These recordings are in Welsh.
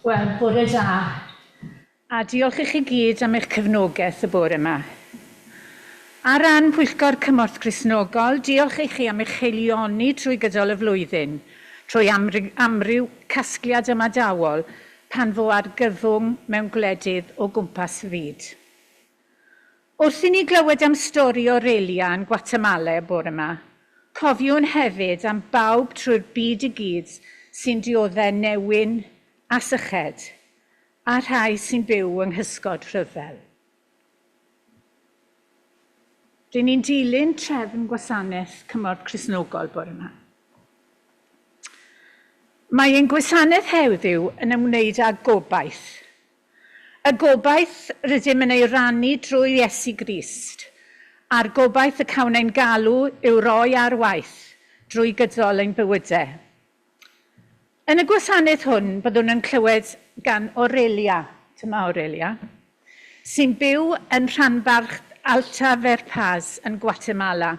Wel, bore da. A diolch i chi gyd am eich cefnogaeth y bore yma. Ar ran Pwyllgor Cymorth Cristnogol, diolch i chi am eich haelioni trwy gydol y flwyddyn, trwy amryw casgliad ymadawol pan fo argyfwng mewn gwledydd o gwmpas y byd. Wrth i ni glywed am stori Aurelia yn Guatemala y bore yma, cofiwn hefyd am bawb trwy'r byd i gyd sy'n dioddef newyn a syched, a rhai sy'n byw yng nghysgod rhyfel. Ry'n ni'n dilyn trefn gwasanaeth Cymorth Cristnogol bore yma. Mae ein gwasanaeth heddiw yn ymwneud â gobaith. Y gobaith rydym yn ei rannu drwy Iesu Grist, a'r gobaith y cawn ein galw i'w roi ar waith drwy gydol ein bywydau. Yn y gwasanaeth hwn, byddwn yn clywed gan Aurelia, dyma Aurelia, sy'n byw yn rhanbarth Alta Verapaz yn Guatemala.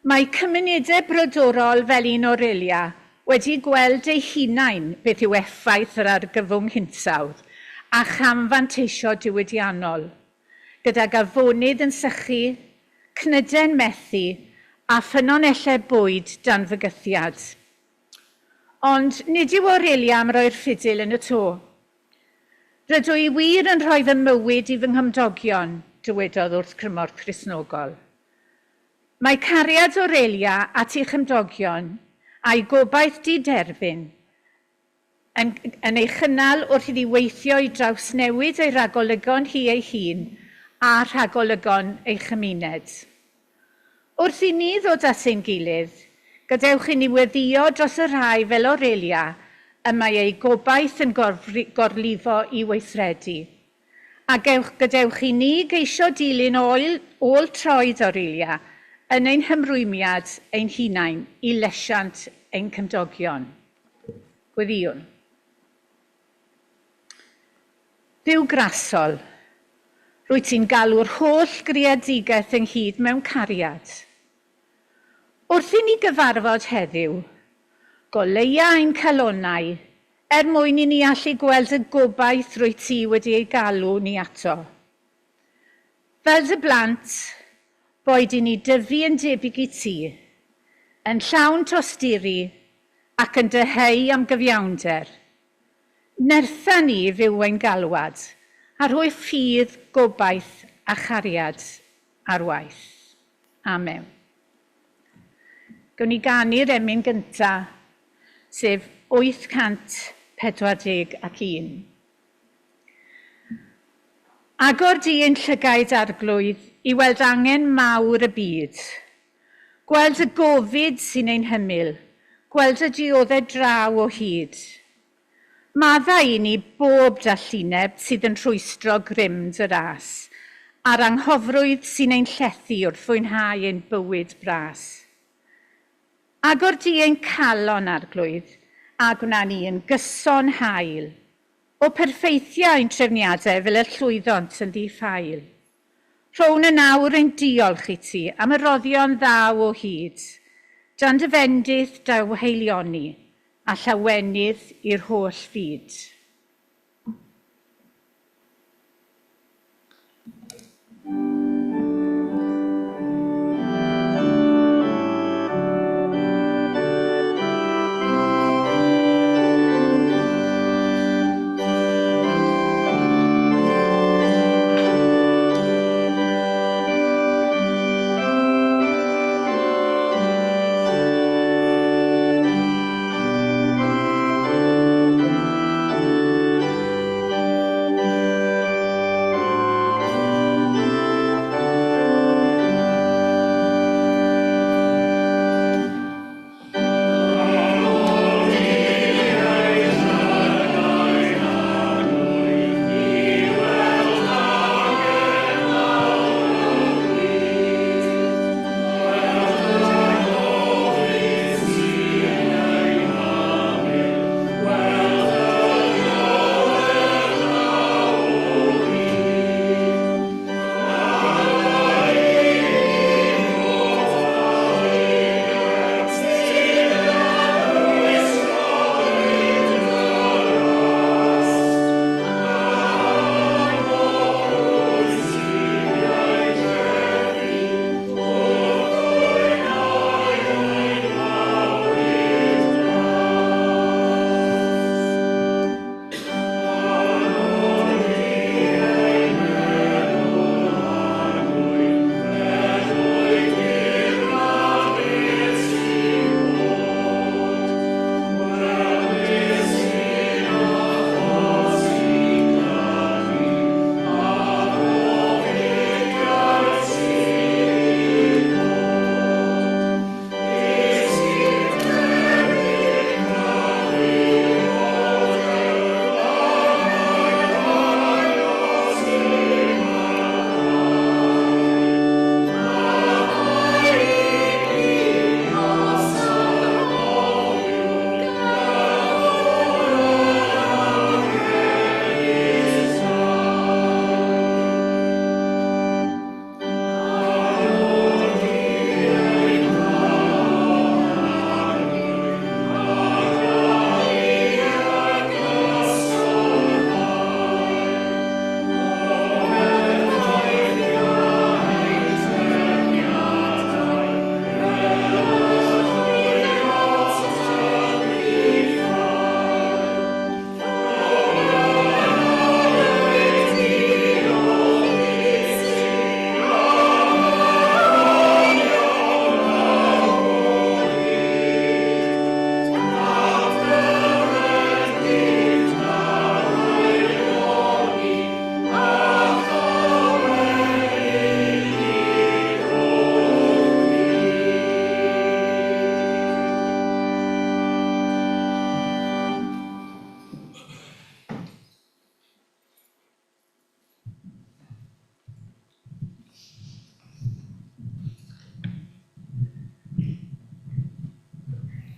Mae cymunedau brodorol fel un Aurelia wedi gweld eu hunain beth yw effaith yr argyfwng hinsawdd a chamfanteisio diwydiannol, gydag afonydd yn sychu, cnydau'n methu a ffynonellau bwyd dan fygythiad. Ond nid yw Aurelia am roi'r ffidil yn y to. Rydw i wir yn rhoi fy mywyd i fy nghymdogion, dywedodd wrth Cymorth Cristnogol. Mae cariad Aurelia at ei chymdogion a'i gobaith diderfyn yn ei chynnal wrth iddi weithio i drawsnewid ei rhagolygon hi ei hun a rhagolygon ei chymuned. Wrth i ni ddod at ein gilydd, gadewch i ni weddïo dros y rhai fel Aurelia y mae eu gobaith yn gorlifo i weithredu. A gadewch i ni geisio dilyn ôl troed Aurelia yn ein hymrwymiad ein hunain i lesiant ein cymdogion. Gweddïwn. Dduw grasol, rwyt ti'n galw'r holl greadigaeth ynghyd mewn cariad. Wrth i ni gyfarfod heddiw, goleua ein calonnau er mwyn i ni allu gweld y gobaith rwyt ti wedi ei galw ni ato. Fel dy blant, boed i ni dyfu yn debyg i ti, yn llawn tosturi ac yn dyheu am gyfiawnder. Nertha ni i fyw ein galwad, a rhoi ffydd, gobaith a chariad ar waith. Amen. Gawn ni ganu'r emyn gynta, sef 841. Agor di ein llygaid Arglwydd i weld angen mawr y byd. Gweld y gofid sy'n ein hymyl, gweld y dioddef draw o hyd. Maddau i ni bob dallineb sydd yn rhwystro grym dy ras, a'r anghofrwydd sy'n ein llethu wrth fwynhau ein bywyd bras. Agor di ein calon, Arglwydd, a gwna ni yn gyson hael, o perffeithiau ein trefniadau fel y llwyddont yn ddi-ffael. Rhown yn awr ein diolch i ti am y roddion ddaw o hyd, dan dy fendith daw haelioni a llawenydd i'r holl fyd.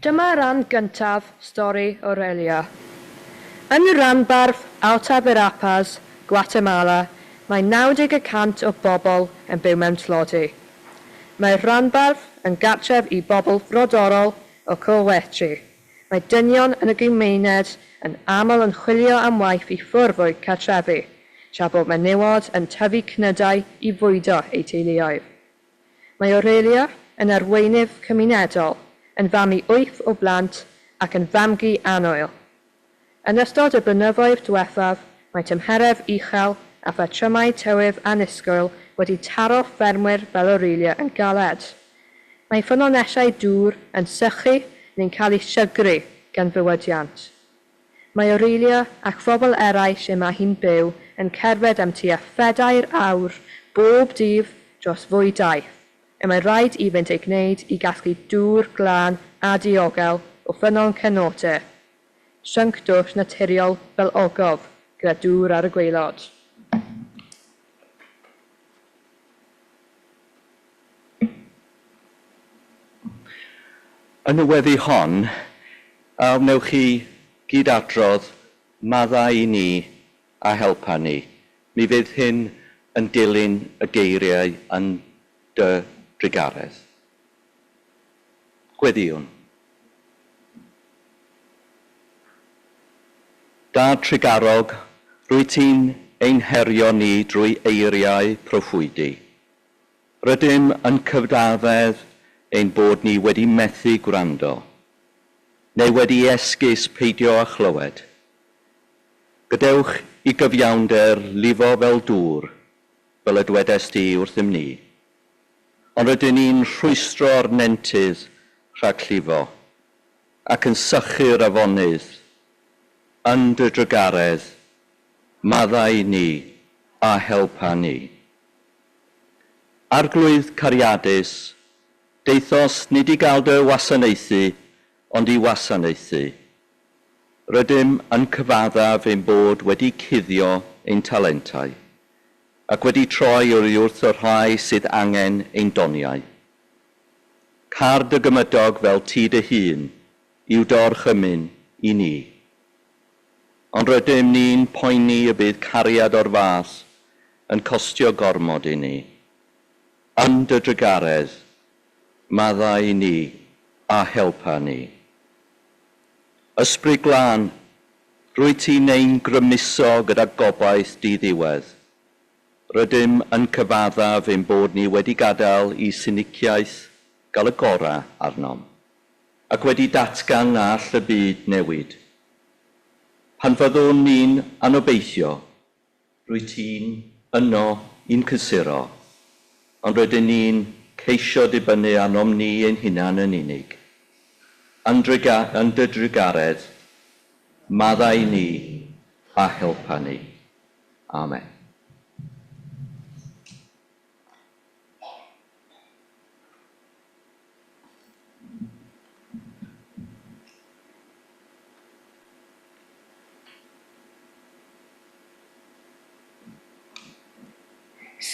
Dyma ran gyntaf stori Aurelia. Yn rhanbarth Alta Verapaz, Guatemala, mae 90 y cant o bobl yn byw mewn tlodi. Mae'r rhanbarth yn gartref i bobl frodorol o Kawetri. Mae dynion yn y gymuned yn aml yn chwilio am waith i ffwrdd o'u cartrefi, tra bod menywod yn tyfu cnydau i fwydo eu teuluoedd. Mae Aurelia yn arweinydd cymunedol, yn fam i wyth o blant ac yn fam-gu annwyl. Yn ystod y blynyddoedd diwethaf, mae tymheredd uchel a phatrymau tywydd annisgwyl wedi taro ffermwyr fel Aurelia yn galed. Mae ffynonellau dŵr yn sychu neu'n cael eu llygru gan ddiwydiant. Mae Aurelia ac phobl eraill lle mae hi'n byw yn cerdded am tua phedair awr bob dydd dros ddwy daith y mae rhaid iddynt ei gwneud i gasglu dŵr glân a diogel o ffynnon cenote, Sionc dwll naturiol fel ogof gyda dŵr ar y gwaelod. Yn y weddi hon, a wnewch chi gyd-adrodd maddau i ni a helpa ni. Mi fydd hyn yn dilyn y geiriau yn dy drugaredd. Gweddïwn. Dad trugarog, rwyt ti'n ein herio ni drwy eiriau proffwydi. Rydym yn cyfaddef ein bod ni wedi methu gwrando, neu wedi esgus peidio â chlywed. Gadewch i gyfiawnder lifo fel dŵr, fel y dwedest di wrthym ni. Ond rydyn ni'n rhwystro'r nentydd rhag llifo, ac yn sychu'r afonydd. Yn dy drugaredd, maddau ni a helpa ni. Arglwydd cariadus, daethost nid i gael dy wasanaethu, ond i wasanaethu. Rydym yn cyfaddef ein bod wedi cuddio ein talentau, ac wedi troi oddi wrth y rhai sydd angen ein doniau. Car dy gymydog fel ti dy hun yw dy orchymyn i ni. Ond rydym ni'n poeni y bydd cariad o'r fath yn costio gormod i ni. Yn dy drugaredd, maddau ni a helpa ni. Ysbryd Glân, rwyt ti'n ein grymuso gyda gobaith diddiwedd. Rydym yn cyfaddef ein bod ni wedi gadael i siniciaeth gael y gorau arnom, ac wedi datgan na all y byd newid. Pan fyddwn ni'n anobeithio, rwyt ti'n yno i'n cysuro, ond rydyn ni'n ceisio dibynnu arnom ni ein hunain yn unig. Yn dy drugaredd, maddau ni a helpa ni. Amen.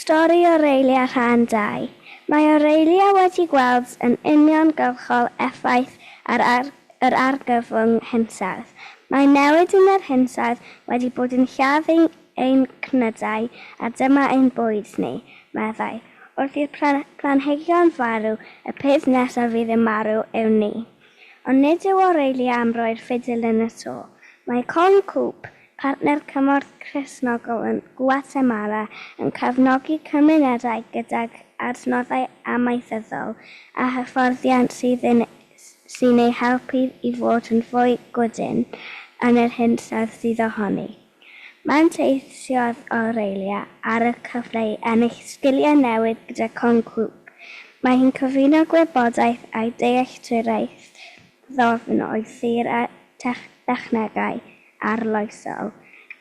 Stori Aurelia rhan 2. Mae Aurelia wedi gweld yn uniongyrchol effaith ar, ar yr argyfwng hinsawdd. Mae newid yn yr hinsawdd wedi bod yn lladd ein, ein cnydau a dyma ein bwyd ni, meddai. Wrth i'r planhigion farw, y peth nesaf fydd yn marw yw ni. Ond nid yw Aurelia am roi'r ffidil yn y to. Mae CONCOOP, partner cymorth Cristnogol yn Guatemala, yn cefnogi cymunedau gydag adnoddau amaethyddol a hyfforddiant sydd yn, sy'n eu helpu i fod yn fwy gwydn yn yr hinsawdd sydd ohoni. Manteisiodd Aurelia ar y cyfle i ennill sgiliau newydd gyda CONCOOP. Mae hi'n cyfuno gwybodaeth a'i dealltwriaeth ddofn o'i thir a technegau arloesol.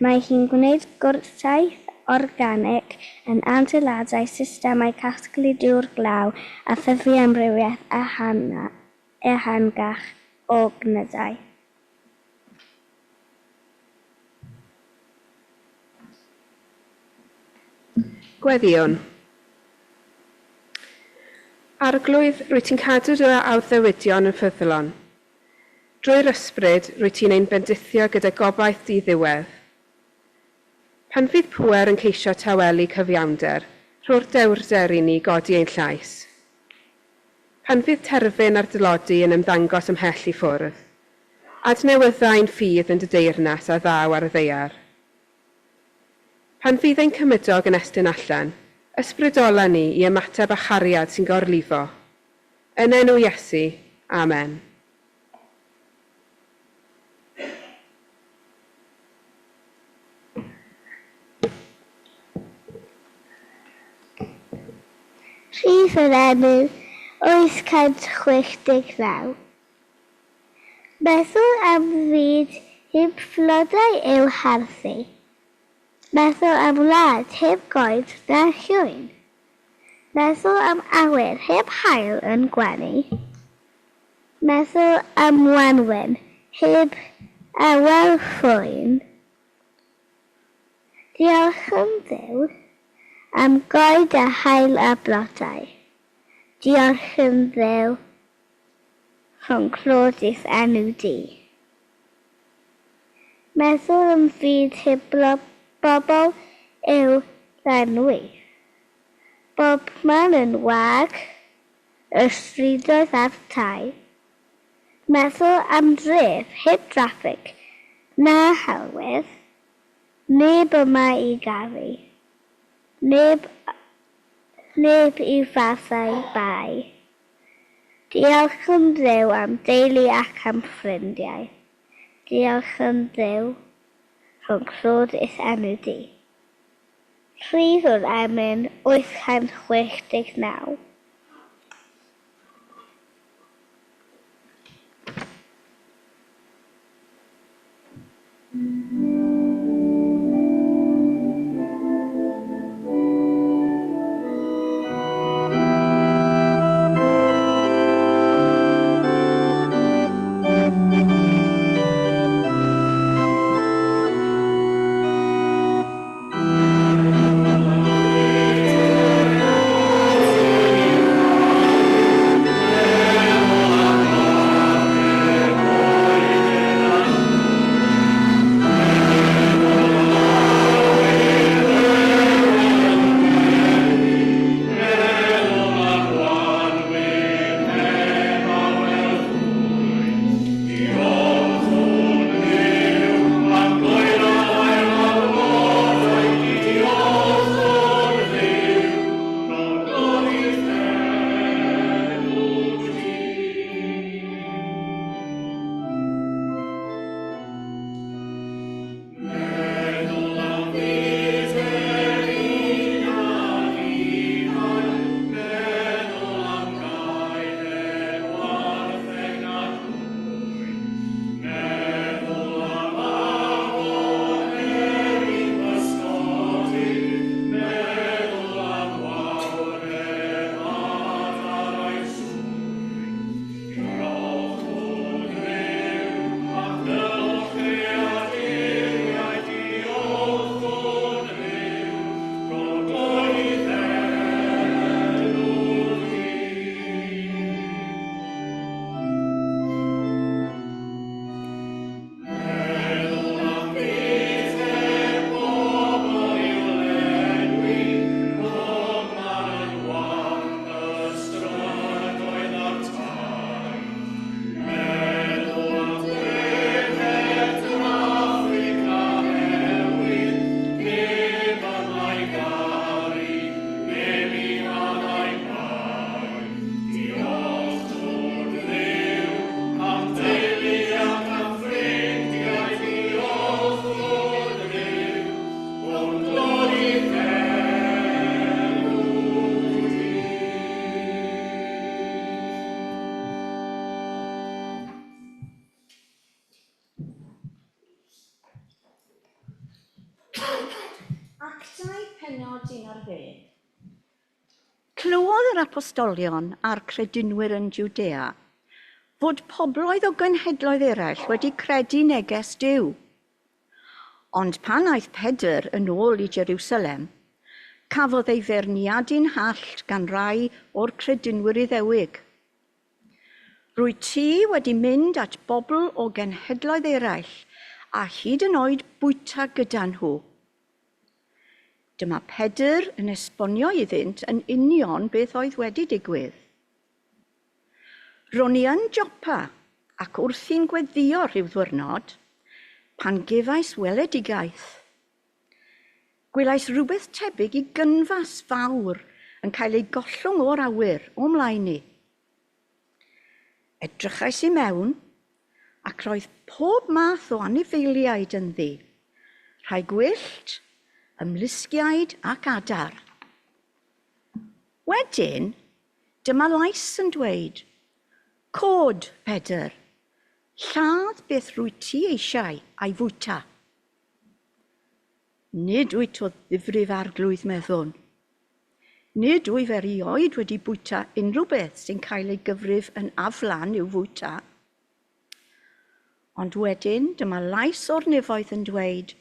Mae hi'n gwneud gwrtaith organig yn adeiladau systemau casglu dŵr glaw a thyfu amrywiaeth ehangach o gnydau. Gweddïwn. Arglwydd, rwyt ti'n cadw dy addewidion yn ffyddlon. Drwy'r ysbryd, rwyt ti'n ein bendithio gyda gobaith di-ddiwedd. Pan fydd pŵer yn ceisio tawelu cyfiawnder, rho'r dewrder i ni godi ein llais. Pan fydd terfyn ar dlodi yn ymddangos ymhell i ffwrdd, adnewydda ein ffydd yn dy deyrnas a ddaw ar y ddaear. Pan fydd ein cymydog yn estyn allan, ysbrydola ni i ymateb â chariad sy'n gorlifo. Yn enw Iesu, amen. Rhif yr emyn 869. Meddwl am fyd heb flodau i'w harddu. Meddwl am wlad heb goed na llwyn. Meddwl am awyr heb haul yn gwenu. Meddwl am wanwyn heb awel ffwyn. Diolch yn Dduw am goed a haul a blodau. Diolch yn Dduw rhwng clod i'th enw di. Meddwl am fyd heb bobl i'w lenwi. Bob man yn wag, y strydoedd a'r tai. Meddwl am dref heb draffig na helwydd. Neb yma i garu. Neb, neb i fathau bai. Diolch yn Dduw am deulu ac am ffrindiau. Diolch yn Dduw rhwng clod i'th enw di. Rhif yr emyn 869. Actau pennod 11. Clywodd yr apostolion a'r credinwyr yn Jwdea fod pobloedd o genhedloedd eraill wedi credu neges Duw. Ond pan aeth Pedr yn ôl i Jerusalem, cafodd ei feirniadu'n hallt gan rai o'r credinwyr Iddewig. Rwy ti wedi mynd at bobl o genhedloedd eraill a hyd yn oed bwyta gyda nhw. Dyma Pedr yn esbonio iddynt yn union beth oedd wedi digwydd. Ro'n i yn Jopa ac wrthi'n gweddio rhyw ddwyrnod, pan gefais weledigaeth. Gwelais rhywbeth tebyg i gynfas fawr yn cael ei gollwng o'r awyr o mlaen i. Edrychais i mewn, ac roedd pob math o anifeiliaid ynddi, rhai gwyllt, ymlusgiaid ac adar. Wedyn, dyma lais yn dweud, Cod, Pedr, lladd beth rwy ti eisiau a'i fwyta. Nid wyt o ddifrif arglwydd meddwn. Nid wyf erioed wedi bwyta unrhyw beth sy'n cael ei gyfrif yn aflan i'w fwyta. Ond wedyn dyma lais o'r nefoedd yn dweud,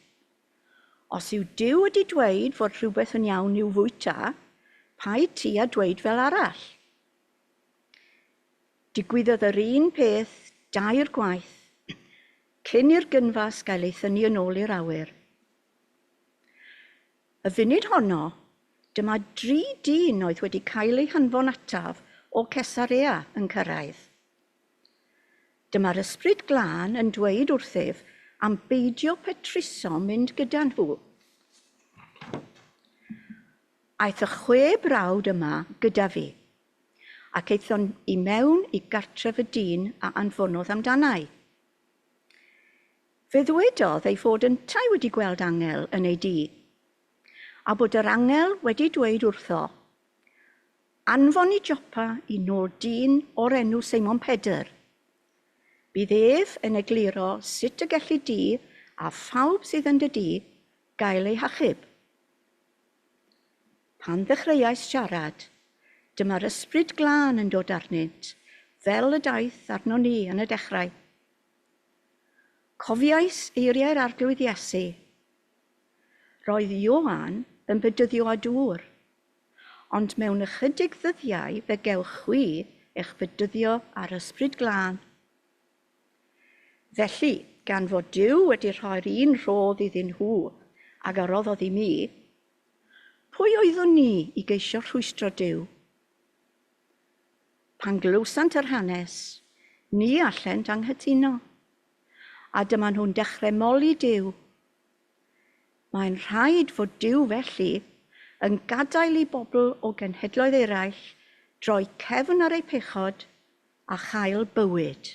Os yw Duw wedi dweud fod rhywbeth yn iawn i'w fwyta, paid ti a dweud fel arall. Digwyddodd yr un peth dair gwaith cyn i'r gynfas gael ei thynnu yn ôl i'r awyr. Y funud honno, dyma dri dyn oedd wedi cael eu hanfon ataf o Cesarea yn cyrraedd. Dyma'r ysbryd glân yn dweud wrthyf am beidio petruso mynd gyda nhw. Aeth y chwe brawd yma gyda fi, ac aethon i mewn i gartref y dyn a anfonodd amdanau. Fe ddwedodd ei fod yntau wedi gweld angel yn ei dŷ, a bod yr angel wedi dweud wrtho, Anfon i Jopa i nôl dyn o'r enw Seimon Pedr. Bydd ef yn egluro sut y gelli di a phawb sydd yn dy dŷ gael eu hachub. Pan ddechreuais siarad, dyma'r ysbryd glân yn dod arnynt, fel y daeth arno ni yn y dechrau. Cofiais eiriau'r Arglwydd Iesu. Roedd Ioan yn bedyddio â dŵr, ond mewn ychydig ddyddiau fe gewch chwi eich bedyddio â'r Ysbryd Glân. Felly, gan fod Duw wedi rhoi'r un rhodd iddyn nhw ag a roddodd i mi, pwy oeddwn ni i geisio rhwystro Duw? Pan glywsant yr hanes, ni allent anghytuno a dyma nhw'n dechrau moli Duw. Mae'n rhaid fod Duw felly yn gadael i bobl o genhedloedd eraill droi cefn ar eu pechod a chael bywyd.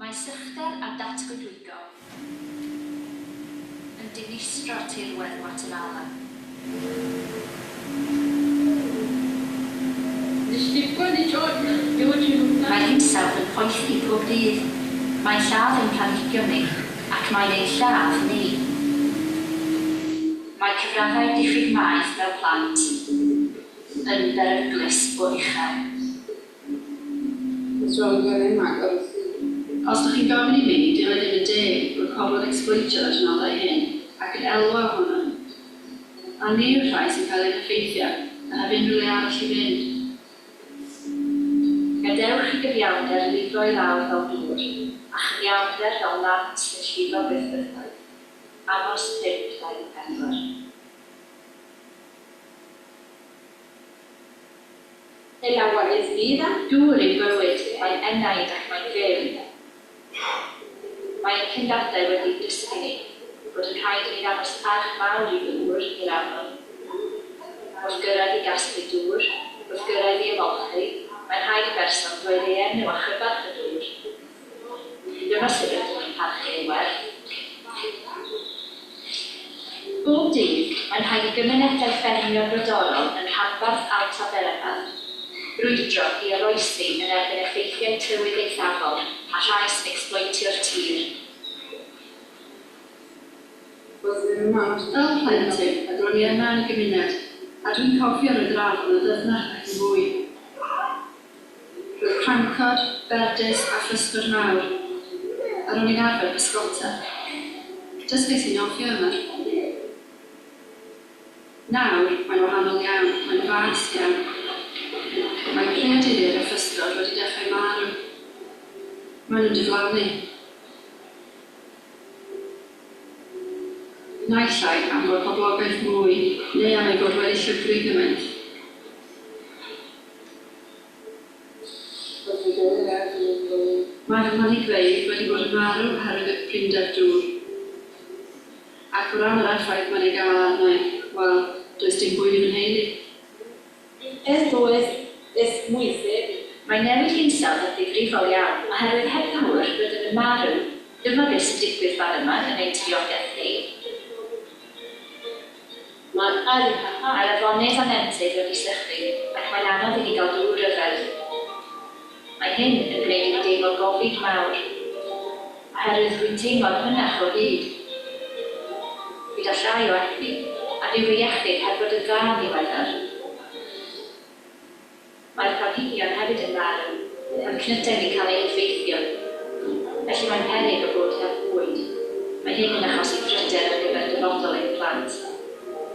Mae sychder a datgoedwigo yn dinistro tirwedd Guatemala. Mae'r hinsawdd yn poethi pob dydd. Mae'n lladd ein planhigion ni, ac mae'n ein lladd ni. Mae cyfraddau diffyg maeth mewn plant yn beryglus o uchel. Os dych chi'n gofyn i mi, dyw e ddim yn deg bod pobl yn ecsbloetio'r adnoddau hyn ac yn elwa ohonyn nhw. A ni yw'r rhai sy'n cael ein heffeithio a heb unrhyw le arall i fynd. Gadewch i gyfiawnder lifo i lawr fel dŵr, a chyfiawnder fel nant sy'n llifo byth bythoedd. Amos 5, 24. El agua es vida. Dŵr yw bywyd, mae'n enaid ac mae'n fyw. Mae ein cyndadau wedi dysgu ni bod yn rhaid i ni ddangos parch mawr i ddŵr, i'r afon. Wrth gyrraedd i gasglu dŵr, wrth gyrraedd i ymolchi, mae'n rhaid i berson ddweud ei enw a chyfarch y dŵr. Dyma sut rydym ni'n parchu ei werth. Bob dydd, mae'n rhaid i gymunedau ffermio brodorol yn rhanbarth Alta Verapaz brwydro i oroesi yn erbyn effeithiau tywydd eithafol a rhai sy'n ecsbloetio'r tir. Fel plentyn, ro'n i yna yn y gymuned, a dwi'n cofio roedd yr afon yn ddyfnach ac yn fwy. Roedd crancod, berdys a physgod mawr, a ro'n i'n arfer pysgota. Dysgais i nofio yma. Nawr, mae'n wahanol iawn, mae'n fas iawn. Mae creaduriaid a physgod wedi dechrau marw. Maen nhw'n diflannu. Naill ai am fod poblogaeth mwy neu am eu bod wedi llygru gymaint. Mae fy mhlanhigfeydd wedi bod yn marw oherwydd y prinder dŵr. Ac o ran yr effaith mae'n ei gael arna i, wel, does dim bwyd i fy nheulu. Mae newid hinsawdd yn ddifrifol iawn, oherwydd heb ddŵr, rydym yn marw. Dyma beth sy'n digwydd fan yma yn ein tiriogaeth ni. Mae'r afonydd a nentydd wedi sychu ac mae'n anodd i ni gael dŵr yfed. Mae hyn yn gwneud i mi deimlo gofid mawr, oherwydd rwy'n teimlo'n hynach o hyd, gyda llai o egni, a dyw fy iechyd heb fod yn dda yn ddiweddar. Mae'r planhigion hefyd yn marw, mae'n cnydau ni'n cael eu heffeithio, felly mae'n peryg o fod heb fwyd. Mae hyn yn achosi pryder ar gyfer dyfodol ein plant,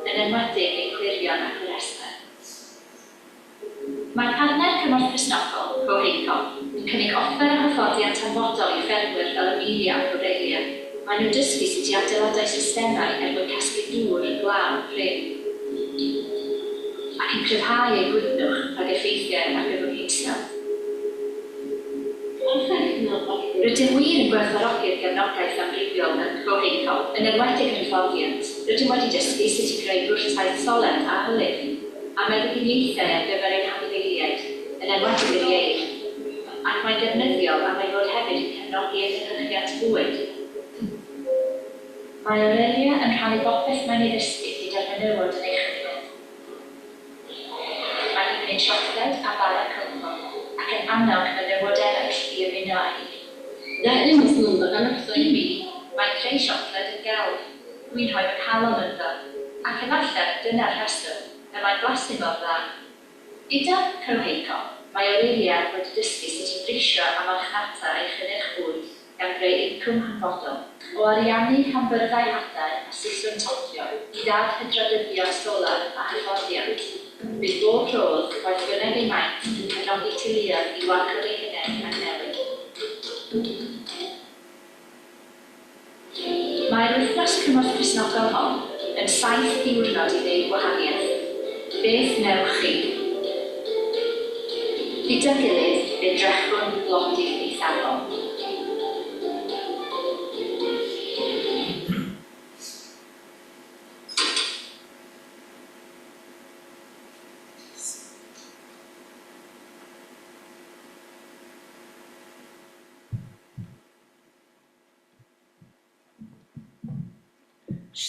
yn enwedig ein hwyrion ac wyresau. Mae partner cymorth Cristnogol, Coheicom, yn cynnig offer a hyfforddiant hanfodol i ffermwyr fel Amelia ac Aurelia. Maen nhw'n dysgu sut i adeiladau systemau er mwyn casglu dŵr, glaw, prin, ac yn cryfhau eu gwydnwch rhag effeithiau argyfwng hinsawdd. Rydym wir yn gwerthfawrogi'r gefnogaeth amrywiol gan Coheicom, yn enwedig yr hyfforddiant. Rydym wedi dysgu sut i greu gwrtaith solet a hylif, a meddyginiaethau ar gyfer ein hanifeiliaid, yn enwedig yr ieir. Ac mae'n ddefnyddiol am ei fod hefyd yn cefnogi ein cynhyrchiant bwyd. Mae Aurelia yn rhannu bopeth mae'n ei ddysgu gyda'r menywod yn ei chymuned. Mae hi'n gwneud siocled a bara coco ac yn annog menywod eraill i ymuno â hi. I mi, mae creu siocled yn gelf. Dwi'n rhoi fy nghalon ynddo, ac efallai dyna'r rheswm y mae'n blasu mor dda. Gyda Coheicom, mae Aurelia wedi dysgu sut i brisio a marchnata ei chynnyrch bwyd gan greu incwm hanfodol. O ariannu hambyrddau hadau a siswrn tocio i ddad-hydradyddion solar a hyfforddiant, bydd bob rhodd, waeth bynnag ei maint, yn cefnogi teuluoedd i warchod eu hunain rhag newid. Mae'r Wythnos Cymorth Cristnogol hon yn saith diwrnod i wneud gwahaniaeth. Beth wnewch chi? Gyda'n gilydd, fe drechwn dlodi eithafol.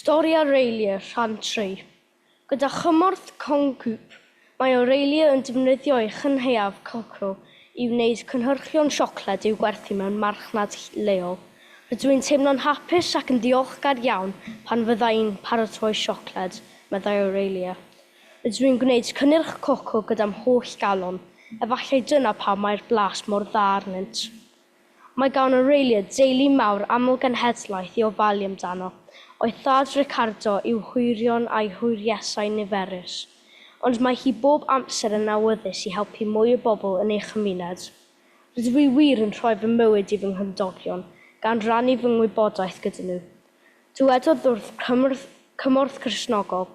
Stori Aurelia, rhan 3. Gyda chymorth Concoop, mae Aurelia yn defnyddio ei chynhaeaf coco i wneud cynhyrchion siocled i'w gwerthu mewn marchnad leol. Rydw i'n teimlo'n hapus ac yn ddiolchgar iawn pan fydda i'n paratoi siocled, meddai Aurelia. Rydw i'n gwneud cynnyrch coco gyda'm holl galon, efallai dyna pam mae'r blas mor dda arnynt. Mae gan Aurelia deulu mawr aml-genhedlaeth i ofalu amdano, o'i thad Ricardo i'w hwyrion a'i hwyriesau niferus. Ond mae hi bob amser yn awyddus i helpu mwy o bobl yn ei chymuned. Rydw i wir yn rhoi fy mywyd i fy nghymdogion, gan rannu fy ngwybodaeth gyda nhw. Dywedodd wrth Cymorth Cristnogol,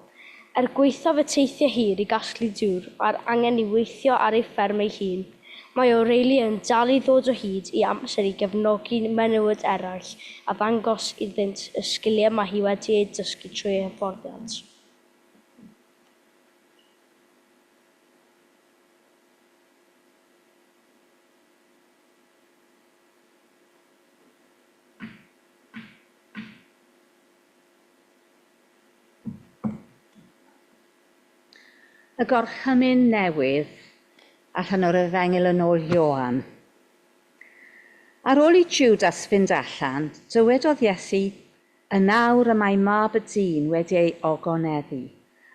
er gwaethaf y teithiau hir i gasglu dŵr a'r angen i weithio ar ei fferm ei hun, mae Aurelia yn dal i ddod o hyd i amser i gefnogi menywod eraill a ddangos iddynt y sgiliau mae hi wedi eu dysgu trwy ei hyfforddiant. Y gorchymyn newydd allan o'r Efengyl yn ôl Ioan. Ar ôl i Judas fynd allan, dywedodd Iesu, "Y nawr y mae mab y dyn wedi ei ogoneddu,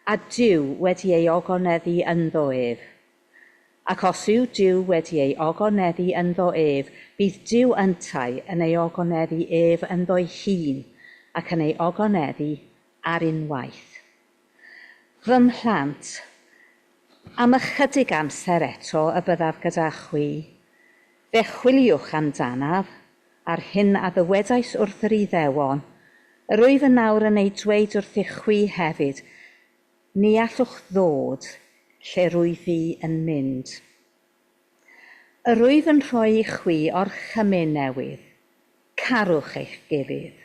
a Duw wedi ei ogoneddu ynddo ef. Ac os yw Duw wedi ei ogoneddu ynddo ef, bydd Duw yntau yn ei ogoneddu ef ynddo'i hun ac yn ei ogoneddu ar unwaith. Fy mhlant, am ychydig amser eto y byddaf gyda chwi. Fe chwiliwch amdanaf, a'r hyn a ddywedais wrth yr Iddewon, yr wyf yn awr yn ei dweud wrthych chwi hefyd, ni allwch ddod lle rwyf fi yn mynd. Yr wyf yn rhoi i chwi orchymyn newydd, carwch eich gilydd.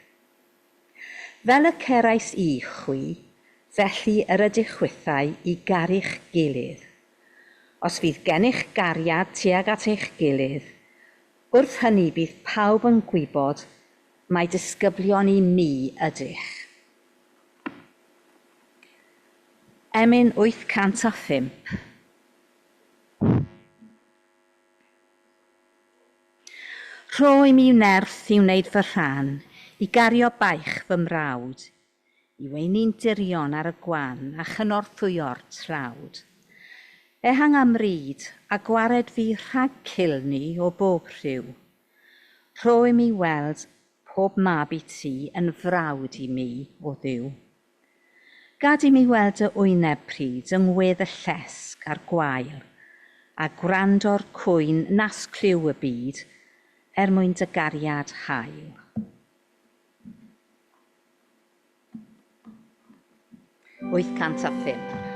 Fel y cerais i chwi, felly yr ydych chwithau i garu'ch gilydd. Os fydd gennych gariad tuag at eich gilydd, wrth hynny bydd pawb yn gwybod mai disgyblion i mi ydych. Emyn 805. Rho i mi nerth i wneud fy rhan, i gario baich fy mrawd, i weini'n dirion ar y gwan a chynorthwyo'r tlawd. Ehang am ryd a gwared fi rhag cilni o bob rhyw. Rho i mi weld pob mab i ti yn frawd i mi, o Dduw. Gad i mi weld y wyneb pryd yng ngwedd y llesg a'r gwael, a gwrando'r cwyn nas clyw y byd er mwyn dy gariad hael. 805.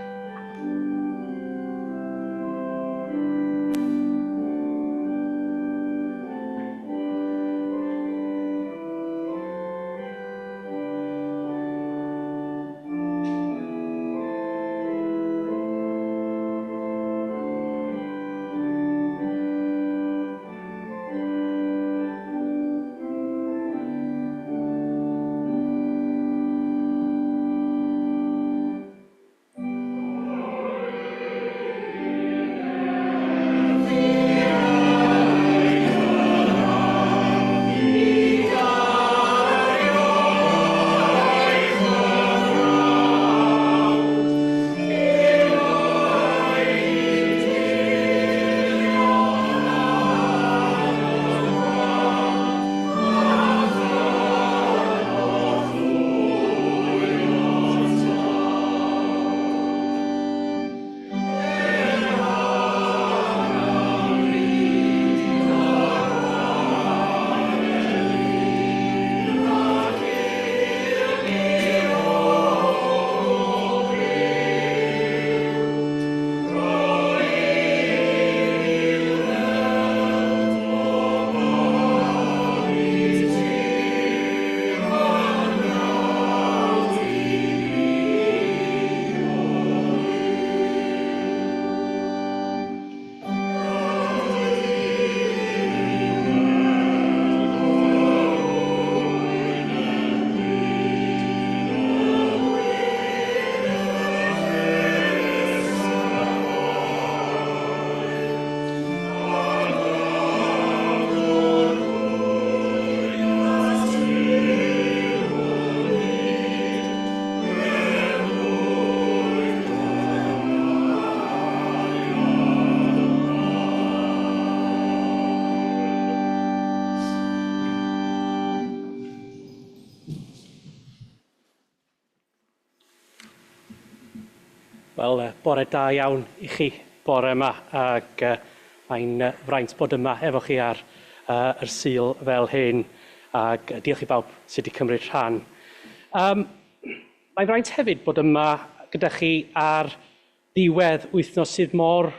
Wel, bore da iawn i chi bore yma, ac mae'n fraint bod yma efo chi ar yr Sul fel hyn, ac diolch i bawb sydd wedi cymryd rhan. Mae'n fraint hefyd bod yma gyda chi ar ddiwedd wythnos sydd mor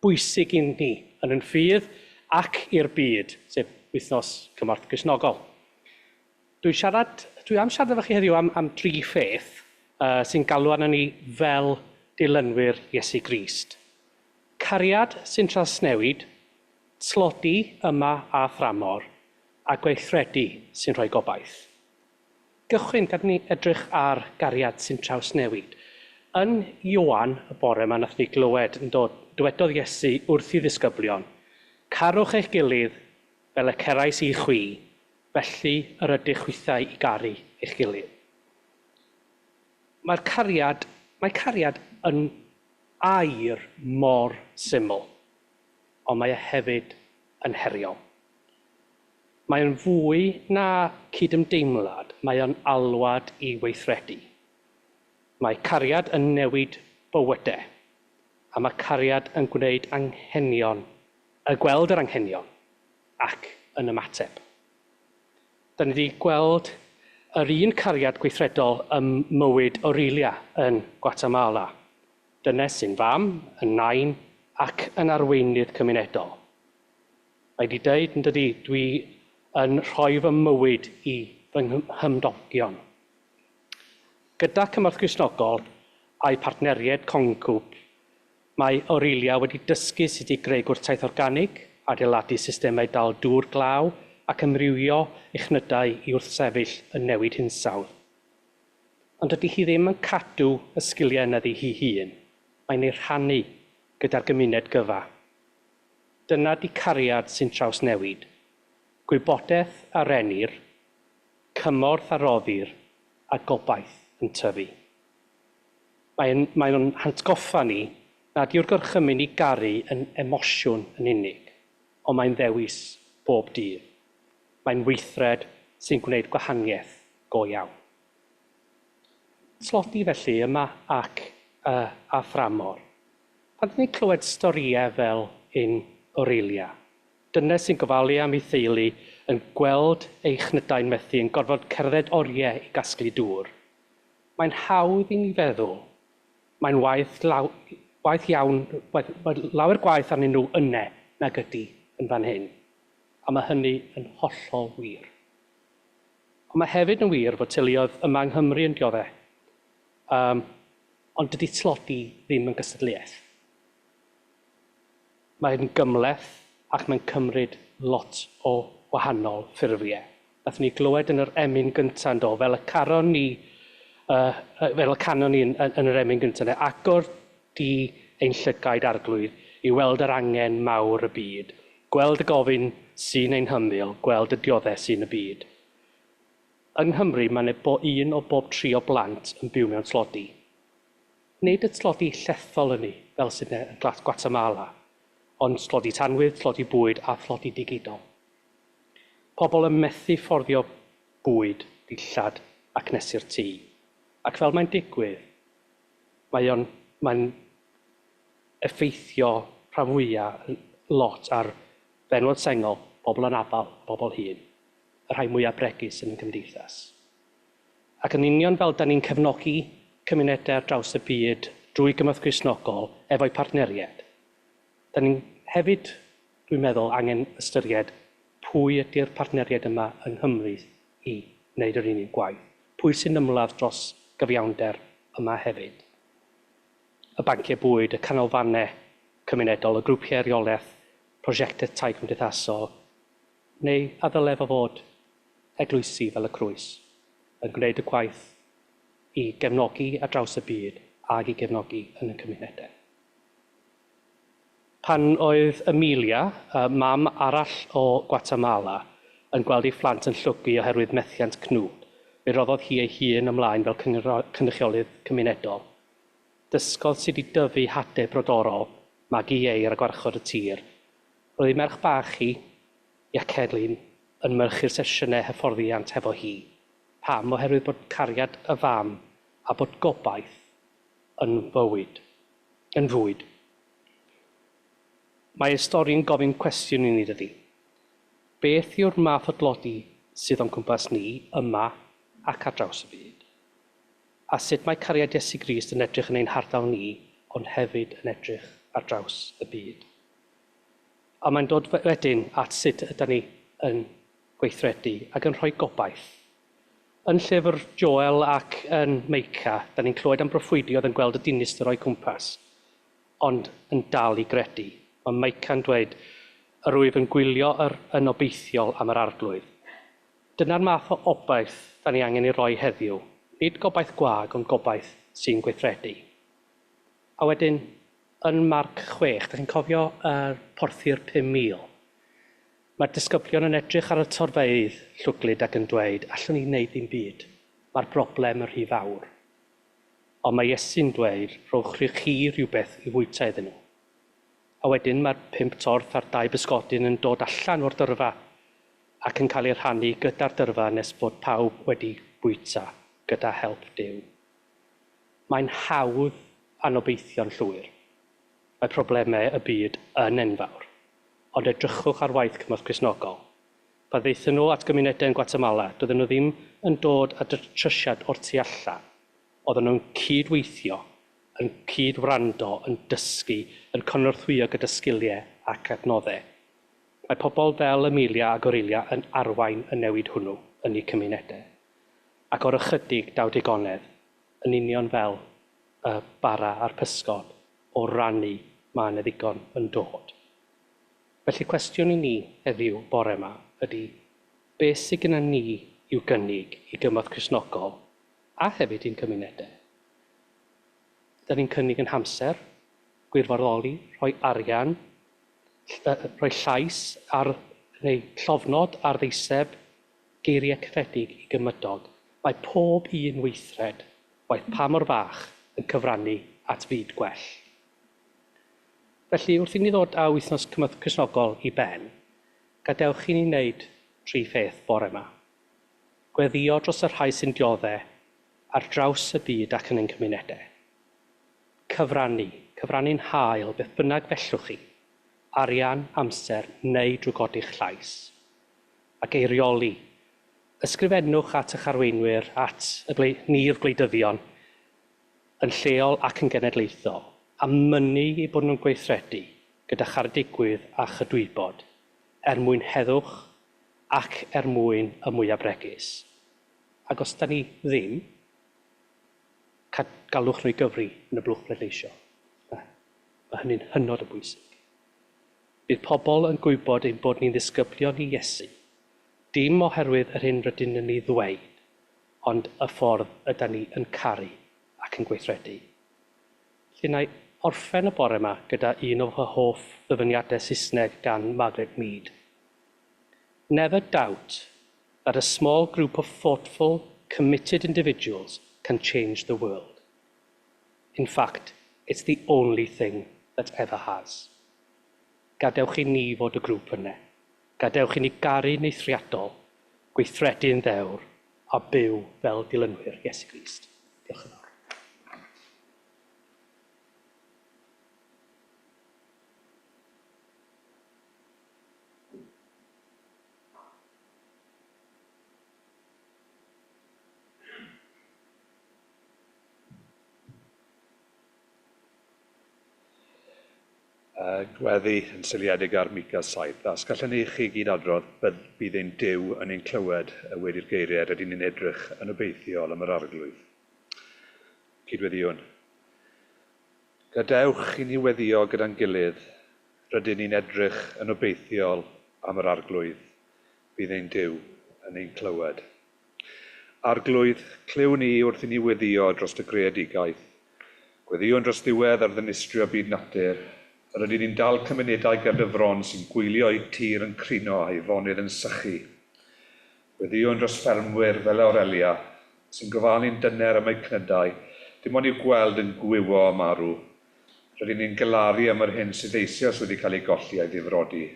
bwysig i ni yn yn ffydd ac i'r byd, sef wythnos Cymorth Gristnogol. Dwi am siarad efo chi heddiw am dri pheth sy'n galw arnon ni fel dilynwyr Iesu Grist. Cariad sy'n trawsnewid, tlodi yma a thramor, a gweithredu sy'n rhoi gobaith. Gychwyn, gad ni edrych ar gariad sy'n trawsnewid. Yn Ioan y bore yma nath ni glywed yn dod, dywedodd Iesu wrth i ddisgyblion, Carwch eich gilydd fel y cerais i chwi, felly yr ydych chwithau i garu eich gilydd. Mae'r cariad, mae cariad yn air mor syml, ond mae e hefyd yn heriol. Mae'n fwy na cydymdeimlad, mae o'n alwad i weithredu. Mae cariad yn newid bywydau, a mae cariad yn gwneud anghenion, y gweld yr anghenion, ac yn ymateb. Da ni wedi gweld yr un cariad gweithredol ym mywyd Aurelia yn Guatemala. Dynes sy'n fam, yn nain ac yn arweinydd cymunedol. Mae wedi dweud yn dydy, dwi yn rhoi fy mywyd i fy nghymdogion. Gyda Cymorth Gristnogol a'i partneriaid Concŵp, mae Aurelia wedi dysgu sut i greu gwrtaith organig, adeiladu systemau dal dŵr glaw ac amrywio ei chnydau i wrthsefyll y newid hinsawdd. Ond dydy hi ddim yn cadw y sgiliau yna iddi hi hun. Mae'n ei rhannu gyda'r gymuned gyfa. Dyna di cariad sy'n trawsnewid. Gwybodaeth a rennir, cymorth a roddir, a gobaith yn tyfu. Mae'n mae nhw'n hatgoffa ni nad yw'r gorchymyn i garu yn emosiwn yn unig, ond mae'n ddewis bob dydd. Mae'n weithred sy'n gwneud gwahaniaeth go iawn. Tlodi felly yma ac a thramor. Pan ni'n clywed storïau fel un Aurelia, dynes sy'n gofalu am ei theulu yn gweld ei chnydau'n methu yn gorfod cerdded oriau i gasglu dŵr. Mae'n hawdd i ni feddwl. Mae'n waith, law, waith iawn, waith, mae lawer gwaith arnyn nhw yne nag ydy yn fan hyn. A mae hynny yn hollol wir. Ond mae hefyd yn wir fod teuluoedd yma yng Nghymru yn dioddef. Ond dydy tlodi ddim yn gystadleuaeth. Mae'n gymhleth ac mae'n cymryd lot o wahanol ffurfiau. Nathon ni glywed yn yr emyn gyntaf yn do, fel y caron ni, fel y canon ni yn yr emyn gyntaf, agor di ein llygaid arglwydd i weld yr angen mawr y byd, gweld y gofyn sy'n ein hymyl, gweld y dioddef sy'n y byd. Yng Nghymru mae yna un o bob tri o blant yn byw mewn tlodi. Nid y tlodi llethol ynni, fel sydd yn Guatemala, ond tlodi tanwydd, tlodi bwyd a thlodi digidol. Pobl yn methu fforddio bwyd, dillad ac nesu'r tŷ. Ac fel mae'n digwydd, mae'n effeithio rhan fwyaf lot ar fenywod sengl, bobl anabl, bobl hŷn, y rhai mwyaf bregus yn y cymdeithas. Ac yn union fel da ni'n cefnogi cymunedau ar draws y byd drwy Gymorth Gristnogol efo'i partneriaid, da ni'n hefyd, dwi'n meddwl, angen ystyried pwy ydy'r partneriaid yma yng Nghymru i wneud yr un un gwaith. Pwy sy'n ymladd dros gyfiawnder yma hefyd. Y banciau bwyd, y canolfannau cymunedol, y grwpiau reolaeth, prosiectau tai cymdeithasol, neu a ddyle fo fod eglwysi fel y Crwys yn gwneud y gwaith i gefnogi ar draws y byd ac i gefnogi yn y cymunedau. Pan oedd Emilia, mam arall o Guatemala, yn gweld ei phlant yn llwgu oherwydd methiant cnwd, fe roddodd hi ei hun ymlaen fel cynrychiolydd cymunedol. Dysgodd sut i dyfu hadau brodorol, magu ieir a gwarchod y tir. Roedd ei merch bach hi, Jacqueline, yn mynychu'r sesiynau hyfforddiant hefo hi. Pam? Oherwydd bod cariad y fam a bod gobaith yn fywyd, yn fwyd. Mae y stori'n gofyn cwestiwn i ni, dydy. Beth yw'r math o dlodi sydd o'n cwmpas ni, yma ac ar draws y byd? A sut mae cariad Iesu Grist yn edrych yn ein hardal ni, ond hefyd yn edrych ar draws y byd? A mae'n dod wedyn at sut ydyn ni yn gweithredu ac yn rhoi gobaith. Yn llyfr Joel ac yn Meica, da ni'n clywed am broffwydi oedd yn gweld y dinistr o'i cwmpas, ond yn dal i gredu. Mae Meica'n dweud, yr wyf yn gwylio yn obeithiol am yr arglwydd. Dyna'r math o obaith da ni angen ei roi heddiw. Nid gobaith gwag, ond gobaith sy'n gweithredu. A wedyn, yn Marc 6, da chi'n cofio yr porthi'r 5,000? Mae'r disgyblion yn edrych ar y torfeydd llwglyd ac yn dweud, allwn ni wneud ddim byd, mae'r broblem yn rhy fawr. Ond mae Iesu'n dweud, rhowch chi rhywbeth i fwyta iddyn nhw. A wedyn mae'r 5 torth a'r 2 bysgodyn yn dod allan o'r dyrfa ac yn cael ei rhannu gyda'r dyrfa nes bod pawb wedi bwyta gyda help Duw. Mae'n hawdd anobeithio'n llwyr. Mae problemau y byd yn enfawr. Ond edrychwch ar waith Cymorth Cristnogol. Pan ddaethon nhw at gymunedau yn Guatemala, doedden nhw ddim yn dod â datrysiad o'r tu allan. Oedden nhw'n cydweithio, yn cyd-wrando, yn dysgu, yn cynorthwyo gyda sgiliau ac adnoddau. Mae pobl fel Emilia ac Aurelia yn arwain y newid hwnnw yn eu cymunedau. Ac o'r ychydig daw digonedd, yn union fel y bara a'r pysgod, o rannu mae yna ddigon yn dod. Felly cwestiwn i ni heddiw bore yma ydy, beth sydd gennym ni i'w gynnig i Gymorth Cristnogol a hefyd i'n cymunedau? Da ni'n cynnig yn hamser, gwirfoddoli, rhoi arian, rhoi llais ar, neu llofnod ar ddeiseb, geiriau caredig i gymydog. Mae pob un weithred, waeth pa mor fach, yn cyfrannu at fyd gwell. Felly, wrth i ni ddod â wythnos Cymorth Cristnogol i ben, gadewch i ni wneud tri pheth bore yma. Gweddio dros y rhai sy'n dioddef ar draws y byd ac yn ein cymunedau. Cyfrannu, cyfrannu'n hael beth bynnag fellwch chi, arian, amser neu drwy godi'ch llais. Ac eirioli. Ysgrifennwch at eich arweinwyr, at y ni'r gwleidyddion, yn lleol ac yn genedlaethol, a mynnu eu bod nhw'n gweithredu gyda charedigrwydd a chydwybod er mwyn heddwch ac er mwyn y mwyaf bregus. Ac os da ni ddim, galwch nhw i gyfri yn y blwch pleidleisio. Mae hynny'n hynod o bwysig. Bydd pobl yn gwybod ein bod ni'n ddisgyblion i Iesu, dim oherwydd yr hyn rydyn ni ddweud, ond y ffordd ydan ni yn caru ac yn gweithredu. Felly na i orffen y bore yma gyda un o fy hoff ddyfyniadau Saesneg gan Margaret Mead. Never doubt that a small group of thoughtful, committed individuals can change the world. In fact, it's the only thing that ever has. Gadewch i ni fod y grŵp yna. Gadewch i ni garu'n eithriadol, gweithredu'n ddewr a byw fel dilynwyr Iesu Grist. Diolch yn fawr. Gweddi yn seiliedig ar Mica 7. A os gallwn ni chi gyd adrodd, bydd ein Duw yn ein clywed wedi'r geiriau rydyn ni'n edrych yn obeithiol am yr Arglwydd. Cydweddïwn. Gadewch i ni weddio gyda'n gilydd, rydyn ni'n edrych yn obeithiol am yr Arglwydd, bydd ein Duw yn ein clywed. Arglwydd, clyw ni wrth i ni weddio dros y greadigaeth. Gweddïwn dros ddiwedd ar ddinistrio byd natur. Rydyn ni'n dal cymunedau ger dy fron sy'n gwylio eu tir yn crino a'i fonydd yn sychu. Gweddïwn dros ffermwyr fel Aurelia, sy'n gofalu'n dyner am eu cnydau, dim ond i'w gweld yn gwywo a marw. Rydyn ni'n galaru am yr hyn sydd eisoes wedi cael ei golli a'i ddifrodi.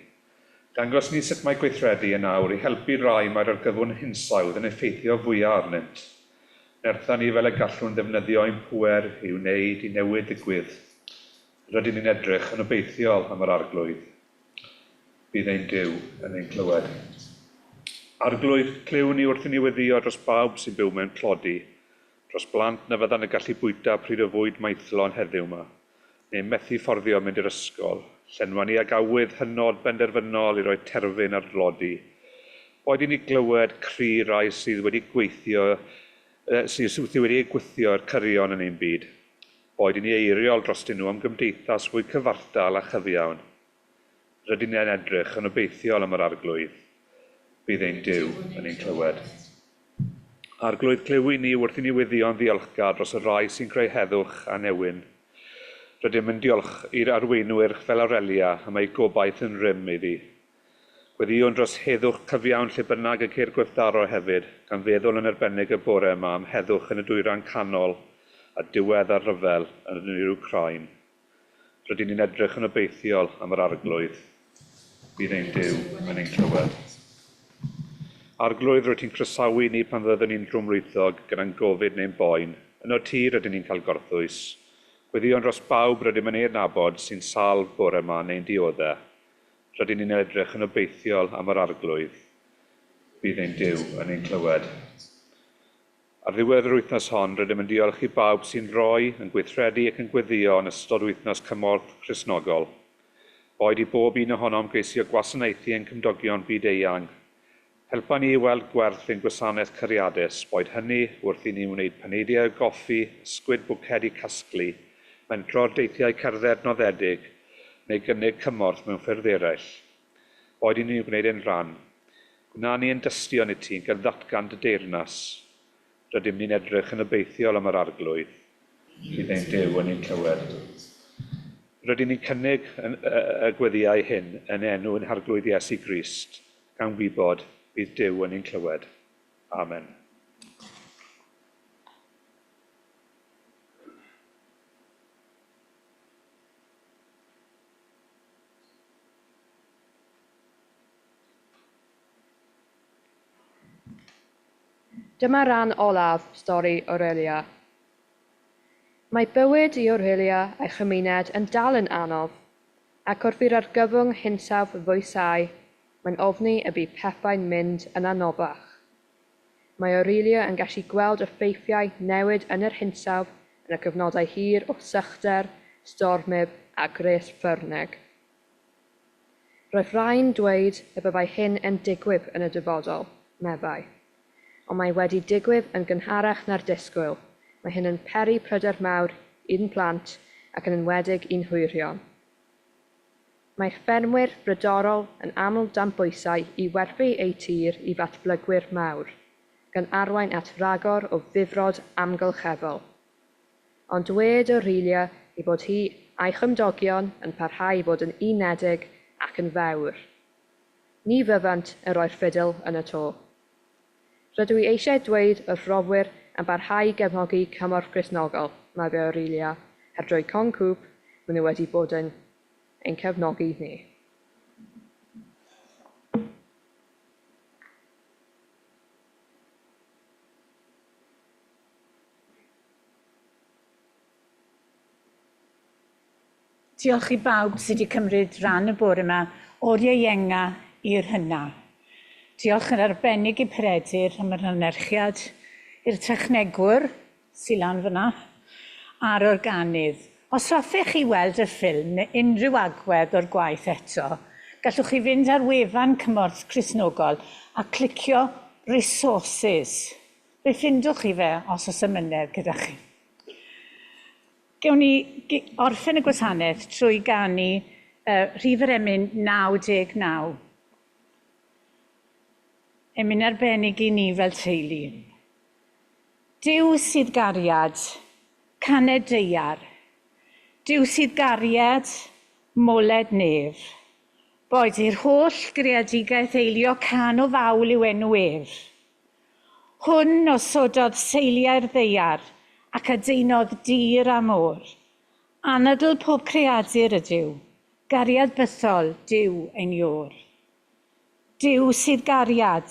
Dangos ni sut mae gweithredu yn awr i helpu rai mae'r argyfwng hinsawdd yn effeithio fwyaf arnynt. Nertha ni fel y gallwn ddefnyddio ein pŵer i wneud i newid ddigwydd. Rydyn ni'n edrych yn obeithiol am yr Arglwydd. Bydd ein Duw yn ein clywed. Arglwydd, clyw ni wrth i ni weddio dros bawb sy'n byw mewn tlodi, dros blant na fyddan yn gallu bwyta pryd o fwyd maethlon heddiw yma, neu methu fforddio mynd i'r ysgol, llenwa ni ag awydd hynod benderfynol i roi terfyn ar dlodi. Boed i ni glywed cri rai sydd wedi gweithio, sydd wedi eu gwthio i'r cyrion yn ein byd. Boed i ni eiriol drostyn nhw am gymdeithas fwy cyfartal a chyfiawn. Rydyn ni'n edrych yn obeithiol am yr Arglwydd. Bydd ein Duw yn ein clywed. Arglwydd, clyw i ni wrth i ni weddïo'n ddiolchgar dros y rhai sy'n creu heddwch a newyn. Rydym yn diolch i'r arweinwyr fel Aurelia am ei gobaith yn rym iddi. Gweddïwn dros heddwch cyfiawn lle bynnag y ceir gwrthdaro hefyd, gan feddwl yn arbennig y bore yma am heddwch yn y dwyrain canol a diwedd ar ryfel yn yr Wcráin. Rydyn ni'n edrych yn obeithiol am yr Arglwydd. Bydd ein Duw yn ein clywed. Arglwydd, rwyt ti'n croesawu ni pan fyddwn ni'n drwmlwythog gyda'n gofid neu'n boen. Ynot ti rydyn ni'n cael gorffwys. Gweddïwn dros bawb rydym yn ei adnabod sy'n sâl bore yma neu'n dioddef. Rydyn ni'n edrych yn obeithiol am yr Arglwydd. Bydd ein Duw yn ein clywed. Ar ddiwedd yr wythnos hon, rydym yn diolch i bawb sy'n rhoi, yn gweithredu ac yn gweddio yn ystod wythnos Cymorth Cristnogol. Boed i bob un ohonom geisio gwasanaethu ein cymdogion byd eang. Helpa ni i weld gwerth ein gwasanaeth cariadus, boed hynny wrth i ni wneud paneidiau o goffi, ysgwyd bwcedi casglu, mentro'r deithiau cerdded noddedig, neu gynnig cymorth mewn ffyrdd eraill. Boed i ni wneud ein rhan. Gwna ni yn dystion i ti gan ddatgan dy deyrnas. Rydym ni'n edrych yn obeithiol am yr Arglwydd. Bydd ein Duw yn ein clywed. Rydyn ni'n cynnig y gweddïau hyn yn enw ein Harglwydd Iesu Grist, gan wybod bydd Duw yn ein clywed. Amen. Dyma ran olaf stori Aurelia. Mae bywyd i Aurelia a'i chymuned yn dal yn anodd, ac wrth i'r argyfwng hinsawdd ddwysau, mae'n ofni y bydd pethau'n mynd yn anoddach. Mae Aurelia yn gallu gweld effeithiau newid yn yr hinsawdd yn y cyfnodau hir o sychder, stormydd a gwres ffyrnig. Roedd rhai'n dweud y byddai hyn yn digwydd yn y dyfodol, meddai. Ond mae wedi digwydd yn gynharach na'r disgwyl. Mae hyn yn peri pryder mawr i'n plant ac yn enwedig i'n hwyrion. Mae ffermwyr brodorol yn aml dan bwysau i werthu eu tir i ddatblygwyr mawr, gan arwain at ragor o ddifrod amgylcheddol. Ond dwed Aurelia ei bod hi a'i chymdogion yn parhau i fod yn unedig ac yn fewr. Ni fyddant yn rhoi'r ffidil yn y to. Rydw i eisiau dweud wrth roddwyr am barhau i gefnogi Cymorth Cristnogol, meddai Aurelia, heb drwy Concŵp, maen nhw wedi bod yn ein cefnogi ni. Diolch i bawb sydd wedi cymryd rhan y bore yma, o'r ieuenga i'r hynna. Diolch yn arbennig i Peredur am yr anerchiad, i'r technegwr sy'n lan fyna, a'r organydd. Os hoffech chi weld y ffilm neu unrhyw agwedd o'r gwaith eto, gallwch chi fynd ar wefan Cymorth Cristnogol a clicio Resources. Fe ffindwch chi fe os oes amynedd gyda chi. Gewn ni orffen y gwasanaeth trwy ganu rhif yr emyn 99. Emyn arbennig i ni fel teulu. Duw sydd gariad, caned daear. Duw sydd gariad, moled nef. Boed i'r holl greadigaeth eilio cân o fawl i'w enw ef. Hwn osododd seiliau'r ddaear ac adeinodd dir a môr. Anadl pob creadur ydyw, gariad bythol Duw ein Iôr. Duw sydd gariad,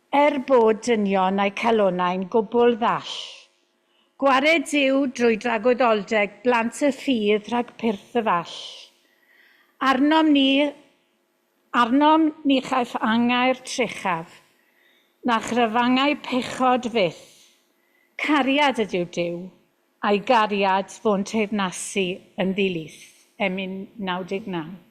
er bod dynion a'u calonnau'n gwbl ddall. Gwared Duw drwy dragwyddoldeb blant y ffydd rhag pyrth y fall. Arnom ni chaiff angau'r trechaf, na chrafangau pechod fyth. Cariad ydyw Duw, a'i gariad fo'n teyrnasu yn ddilys. Emyn 99.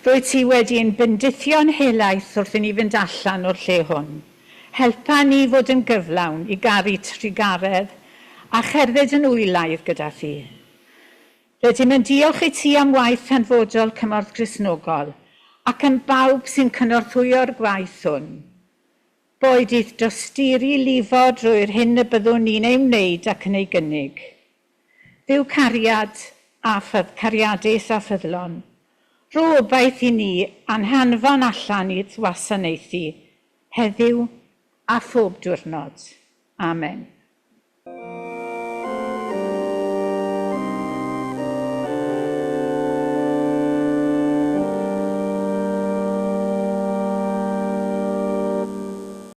Rwyt ti wedi ein bendithio'n helaeth wrth i ni fynd allan o'r lle hwn. Helpa ni fod yn gyflawn i garu trugaredd a cherdded yn wylaidd gyda thi. Rydym yn diolch i ti am waith hanfodol Cymorth Gristnogol ac am bawb sy'n cynorthwyo'r gwaith hwn. Boed i'th dosturi lifo drwy'r hyn y byddwn ni'n ei wneud ac yn ei gynnig. Dduw cariad a ffydd, cariadus a ffyddlon. Rho obaith i ni a'n hanfon allan i'th wasanaethu heddiw a phob diwrnod. Amen.